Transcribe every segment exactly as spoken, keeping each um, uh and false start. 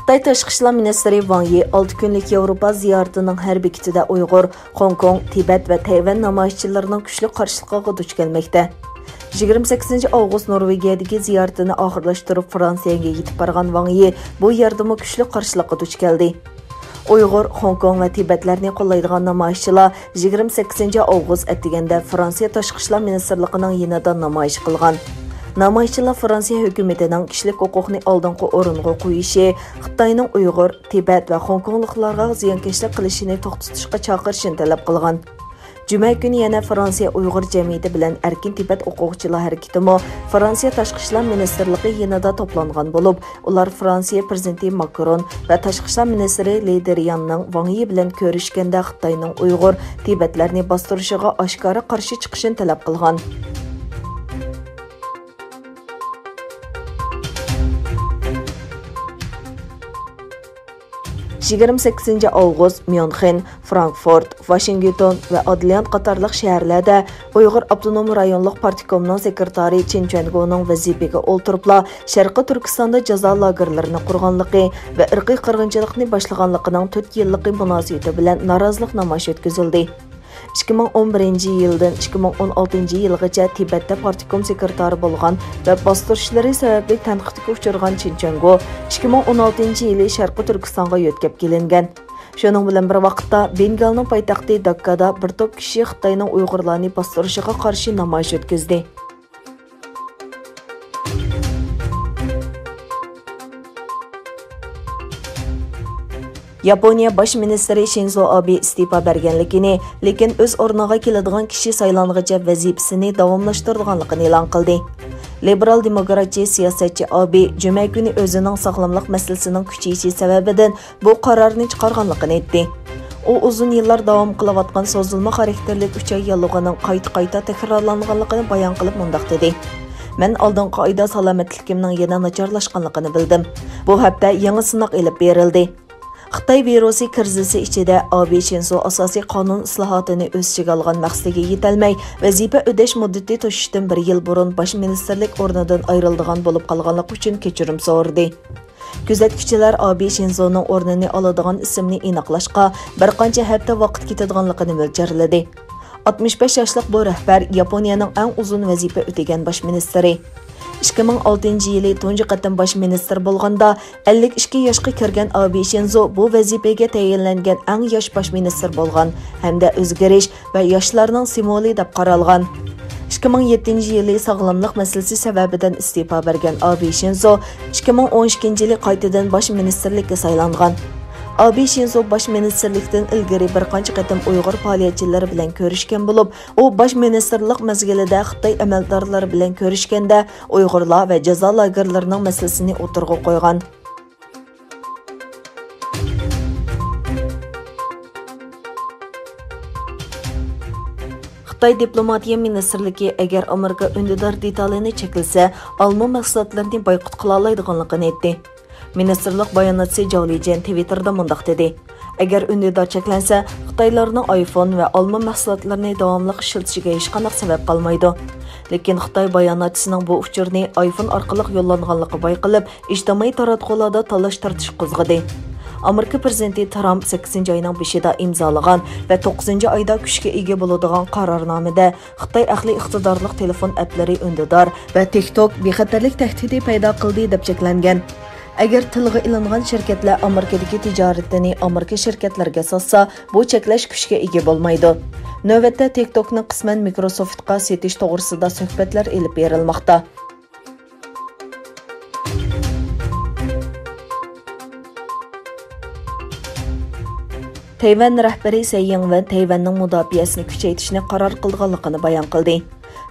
خىتاي تاشقى ئىشلار مىنىستىرى ۋاڭ يى ئالتە كۈنلۈك ياۋروپا زىيارىتىنىڭ ھەر بېكىتىدە ئۇيغۇر، خوڭكوڭ، تىبەت ۋە تەيۋەن نامايىشچىلىرىنىڭ كۈچلۈك قارشىلىقىغا دۇچ كەلمەكتە. يىگىرمە سەككىزىنچى ئاۋغۇست نورۋېگىيەدىكى زىيارىتىنى ئاخىرلاشتۇرۇپ، فرانسىيەگە يېتىپ بارغان ۋاڭ يى بۇ يەردىمۇ كۈچلۈك قارشىلىققا دۇچ كەلدى. ئۇيغۇر، خوڭكوڭ ۋە تىبەتلەرنى قوللايدىغان نامايىشچىلار يىگىرمە سەككىزىنچى ئاۋغۇست ئەتىگەندە فرانسىيە تاشقى ئىشلار مىنىستىرلىقىنىڭ يېنىدا نامايىش قىلغان. نامايىشچىلار فرانسىيە ھۆكۈمىتىنىڭ كىشىلىك ھوقۇقنى ئالدىنقى ئورۇنغا قويۇشى، خىتاينىڭ ئۇيغۇر، تىبەت ۋە خوڭكوڭلۇقلارغا زىيانكەشلىك قىلىشىنى توختىتىشقا چاقىرىشىنى تەلەپ قىلغان. جۈمە كۈنى يەنە فرانسىيە ئۇيغۇر جەمئىيىتى بىلەن ئەركىن تىبەت ھوقۇقچىلار ھەرىكىتىمۇ فرانسىيە تاشقى ئىشلار مىنىستىرلىقى يېنىدا توپلانغان بولۇپ، ئۇلار فرانسىيە پىرېزىدېنتى ماكرون ۋە تاشقى ئىشلار مىنىستىرى لى درياننىڭ ۋاڭ يى بىلەن كۆرۈشكەندە خىتاينىڭ ئۇيغۇر، تىبەتلەرنى باستۇرۇشىغا ئاشكارا قارشى چىقىشىنى تەلەپ قىلغان. يىگىرمە سەككىزىنچى ئاۋغۇست ميۇنخېن، فرانكفورت، ۋاشىنگتون ۋە ئادلېيان قاتارلىق شەھەرلەردە ئۇيغۇر ئاپتونوم رايونلۇق پارتكومنىڭ سېكرېتارى چېن چۈەنگونىڭ ۋەزىپىگە ئولتۇرۇپلا شەرقىي تۈركىستاندا جازا لاگېرلىرىنى قۇرغانلىقى ۋە ئىرقىي قىرغىنچىلىقنى باشلىغانلىقىنىڭ تۆت يىللىقى مۇناسىۋىتى بىلەن نارازىلىق نامايىشى ئۆتكۈزۈلدى. ئىككى مىڭ ئون بىرىنچى يىلدىن ئىككى مىڭ ئون ئالتىنچى يىلغىچە تىبەتتە پارتكوم سېكرېتارى بولغان ۋە باستۇرۇشلىرى سەۋەبلىك تەنقىدكە ئۇچرىغان چېن چۈەنگو ئىككى مىڭ ئون ئالتىنچى يىلى شەرقىي تۈركىستانغا يۆتكەپ كېلىنگەن. شۇنىڭ بىلەن بىر ۋاقىتتا، بېنگالنىڭ پايتەختى داككادا بىر توپ كىشى خىتاينىڭ ئۇيغۇرلارنى باستۇرۇشىغا قارشى نامايىش ئۆتكۈزدى. ياپونىيە باش مىنىستىرى شىنزو ئابې ئىستېپا بەرگەنلىكىنى، لېكىن ئۆز ئورنىغا كېلىدىغان كىشى سايلانغىچە ۋەزىپىسىنى داۋاملاشتۇرىدىغانلىقىنى ئېلان قىلدى. لىبېرال دېموكراتچى سىياسەتچى ئابې جۈمە كۈنى ئۆزىنىڭ ساغلاملىق مەسىلىسىنىڭ كۈچىيىشى سەۋەبىدىن بۇ قارارنى چىقارغانلىقىنى ئېيتتى. ئۇ ئۇزۇن يىللار داۋام قىلىۋاتقان سوزۇلما خاراكتېرلىك ئۈچ ئاي ياللۇغىنىڭ قايتا-قايتا تەكرارلانغانلىقىنى بايان قىلىپ مۇنداق دېدى: مەن ئالدىنقى ئايدا سالامەتلىكىمنىڭ يەنە ناچارلاشقانلىقىنى بىلدىم. بۇ ھەپتە يېڭى سىناق ئېلىپ بېرىلدى. خىتاي ۋىرۇسى كىرىزىسى ئىچىدە ئابې شىنزو ئاساسىي قانۇن ئىسلاھاتىنى ئۆز ئىچىگە ئالغان مەقسىتىگە يېتەلمەي، ۋەزىپە ئۆتەش مۇددىتى توشۇشتىن بىر يىل بۇرۇن باش مىنىستىرلىك ئورنىدىن ئايرىلىدىغان بولۇپ قالغانلىقى ئۈچۈن كەچۈرۈم سورىدى. كۆزەتكۈچىلەر ئابې شىنزونىڭ ئورنىنى ئالىدىغان ئىسىمنى ئېنىقلاشقا بىر قانچە ھەپتە ۋاقىت كېتىدىغانلىقىنى مۆلچەرلىدى. ئاتمىش بەش ياشلىق بۇ رەھبەر ياپونىيەنىڭ ئەڭ ئۇزۇن ۋەزىپە ئۆتىگەن باش مىنىستىرى. ئىككى مىڭ ئالتىنچى يىلى تۇنجى قېتىم باش مىنىستىر بولغاندا، ئەللىك ئىككى ياشقا كىرگەن ئابې شىنزو بۇ ۋەزىپىگە تەيىنلەنگەن ئەڭ ياش باش مىنىستىر بولغان ھەمدە ئۆزگىرىش ۋە ياشلارنىڭ سىمۋولى دەپ قارالغان. ئىككى مىڭ يەتتىنچى يىلى ساغلاملىق مەسىلىسى سەۋەبىدىن ئىستېپا بەرگەن ئابې شىنزو ئىككى مىڭ ئون ئىككىنچى يىلى قايتىدىن باش مىنىستىرلىككە سايلانغان. ئابې شىنزو باش مىنىستىرلىكتىن ئىلگىرى بىر قانچە قېتىم ئۇيغۇر پائالىيەتچىلىرى بىلەن كۆرۈشكەن بولۇپ، ئۇ باش مىنىستىرلىق مەزگىلىدە خىتاي ئەمەلدارلىرى بىلەن كۆرۈشكەندە، ئۇيغۇرلار ۋە جازا لاگېرلىرىنىڭ مەسىلىسىنى ئوتتۇرىغا قويغان. خىتاي دىپلوماتىيە مىنىستىرلىكى ئەگەر ئامېرىكا ئۈندىدار دېتالىنى چەكلىسە، ئالما مەھسۇلاتلىرىنى بايقۇت قىلالايدىغانلىقىنى ئېيتتى. مىنىستىرلىق باياناتچىسى جاۋ لىجيەن تىۋىتتېردا مۇنداق دېدى: ئەگەر ئۈندىدار چەكلەنسە، خىتايلارنىڭ ئايفون ۋە ئالما مەھسۇلاتلىرىنى داۋاملىق ئىشلىتىشىگە ھېچقانداق سەۋەب قالمايدۇ. لېكىن خىتاي باياناتچىسىنىڭ بۇ ئۇچۇرنى ئايفون ئارقىلىق يوللانغانلىقى بايقىلىپ، ئىجتىمائىي تاراتقۇلاردا تالاش-تارتىش قوزغىدى. ئامېرىكا پىرېزىدېنتى ترامپ سەككىزىنچى ئاينىڭ بېشىدا ئىمزالىغان ۋە توققۇزىنچى ئايدا كۈچكە ئىگە بولىدىغان قارارنامىدە خىتاي ئەقلىي ئىقتىدارلىق تېلېفون ئەپلىرى ئۈندىدار ۋە تىك توك بىخەتەرلىك تەھدىتى پەيدا قىلدى دەپ چەكلەنگەن. ئەگەر تىلغا ئېلىنغان شىركەتلەر ئامېرىكىدىكى تىجارىتىنى ئامېرىكا شىركەتلىرىگە ساتسا، بۇ چەكلەش كۈچكە ئىگە بولمايدۇ. نۆۋەتتە تىك توكنى قىسمەن مىكروسوفتقا سېتىش توغرىسىدا سۆھبەتلەر ئېلىپ بېرىلماقتا. تەيۋەن رەھبىرى سەي يىڭۋېن تەيۋەننىڭ مۇداپىئەسىنى كۈچەيتىشنى قارار قىلغانلىقىنى بايان قىلدى.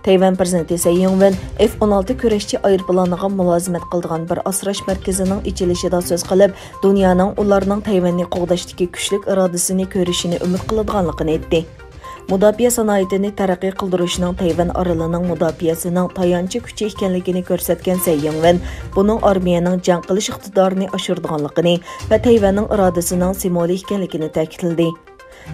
تەيۋەن پىرېزىدېنتى سەي يىڭۋېن ئېف ئون ئالتە كۈرەشچى ئايروپىلانىغا مۇلازىمەت قىلىدىغان بىر ئاسراش مەركىزىنىڭ ئېچىلىشىدا سۆز قىلىپ، دۇنيانىڭ ئۇلارنىڭ تەيۋەننى قوغداشتىكى كۈچلۈك ئىرادىسىنى كۆرۈشىنى ئۈمىد قىلىدىغانلىقىنى ئېيتتى. مۇداپىئە سانائىتىنى تەرەققىي قىلدۇرۇشنىڭ تەيۋەن ئارىلىنىڭ مۇداپىئەسىنىڭ تايانچى كۈچى ئىكەنلىكىنى كۆرسەتكەن سەي يىڭۋېن بۇنىڭ ئارمىيەنىڭ جەڭ قىلىش ئىقتىدارىنى ئاشۇرىدىغانلىقىنى ۋە تەيۋەننىڭ ئىرادىسىنىڭ سىمۋولى ئىكەنلىكىنى تەكىتلىدى.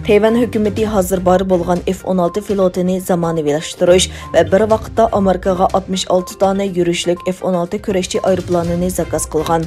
تەيۋەن ھۆكۈمىتى ھازىر بار بولغان ئېف ئون ئالتە فلوتىنى زامانىۋىلاشتۇرۇش ۋە بىر ۋاقىتتا ئامېرىكىغا ئاتمىش ئالتە دانە يۈرۈشلۈك ئېف ئون ئالتە كۈرەشچى ئايروپىلانىنى زاكاز قىلغان.